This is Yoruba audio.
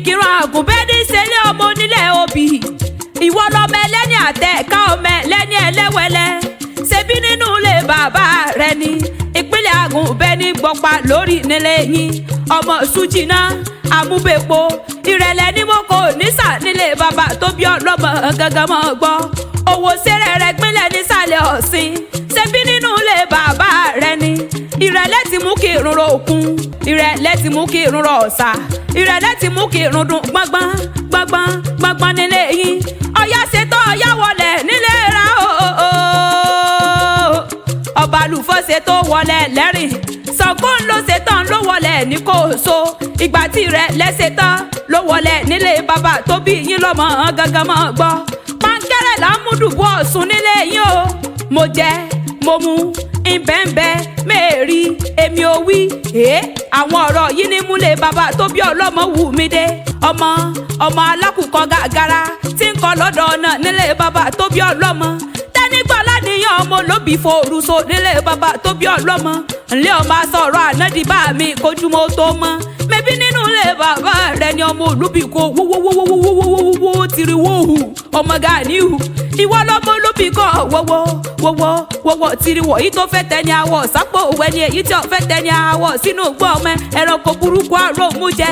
Ìkírun Àgùnbẹ́ni ṣẹlẹ̀ ọmọ onílẹ̀ obì. Ìwọ lọmọ ẹlẹ́ni àtẹ ká ọmọ ẹlẹ́ni ẹlẹ́wẹ̀lẹ́. Ṣebí nínú ilé bàbá rẹ ni ìpínlẹ̀ Àgùnbẹ́ni gbọ́pa lórí nílé yín. Ọmọ Sùjìnà àmúbẹ̀pọ̀ ìrẹ̀lẹ̀ ni mo kò nísà nílé bàbá tó bí ọlọ́mọ gangan mọ́ gbọ́. Owó sẹ́rẹ̀ rẹ̀ gbínlẹ̀ nísàlẹ̀ ọ̀sìn. Ṣebí nínú ilé bàbá rẹ ni ìrẹ̀lẹ̀ ti mú kí irun ro òkun, ìrẹ̀lẹ̀ ti mú kí irun ro ọ̀sà, ìrẹ̀lẹ̀ ti mú kí irun dùn gbọ́ngbọ́n gbọ́ngbọ́n gbọ́ngbọ́n nílé yín. Ọ̀yá ṣetán ọ̀yá wọlé nílé ra o. Ọba àlùfọ́ ṣetán wọlé lẹ́rìn, Ṣàngó ló ṣetán ló wọlé ní Kòso. Ìgbà tí ìrẹ̀lẹ̀ ṣetán ló wọlé nílé bàbá tó bí yín lọ́mọ gangan mọ́ gbọ́. Pàǹkẹ́rẹ́ là ń mú dùbú Ọ̀ṣun nílé yín o. Mo jẹ mo mu ìbẹ́ǹbẹ́ mẹ́ẹ̀rí èmi ò wí. Àwọn ọ̀rọ̀ yìí ní múlẹ̀ bàbá tó bí ọlọ́mọ wù mí dé. Ọmọ ọmọ alákùkọ gàgàrà tí ń kọ lọ́dọ̀ ọ̀nà nílé bàbá tó bí ọlọ́mọ. Tẹ́nigbọ́lá níyàn ọmọ olóbì forúso nílé bàbá tó bí ọlọ́mọ. Ńlẹ́ ọmọ asọ̀rọ̀ ànádìbá mi kojúmọ́ tó mọ́. Mẹ́bí nínú ilé bàbá rẹ ni ọmọ olóbì kò wọ́wọ́wọ́wọ́wọ́wọ́wọ́ tìrì wọ́hù ọmọ Ganihu. Ìwọ lọmọ olóbì kọ wọ́wọ́ wọ́wọ́ wọ́wọ́ tìrì wọ̀ yìí tó fẹ́ tẹ ní awọ sápò òwe ni èyí tí ó fẹ́ tẹ ní awọ sínú gbọ́ ọmọ ẹranko burúkú àròmújẹ.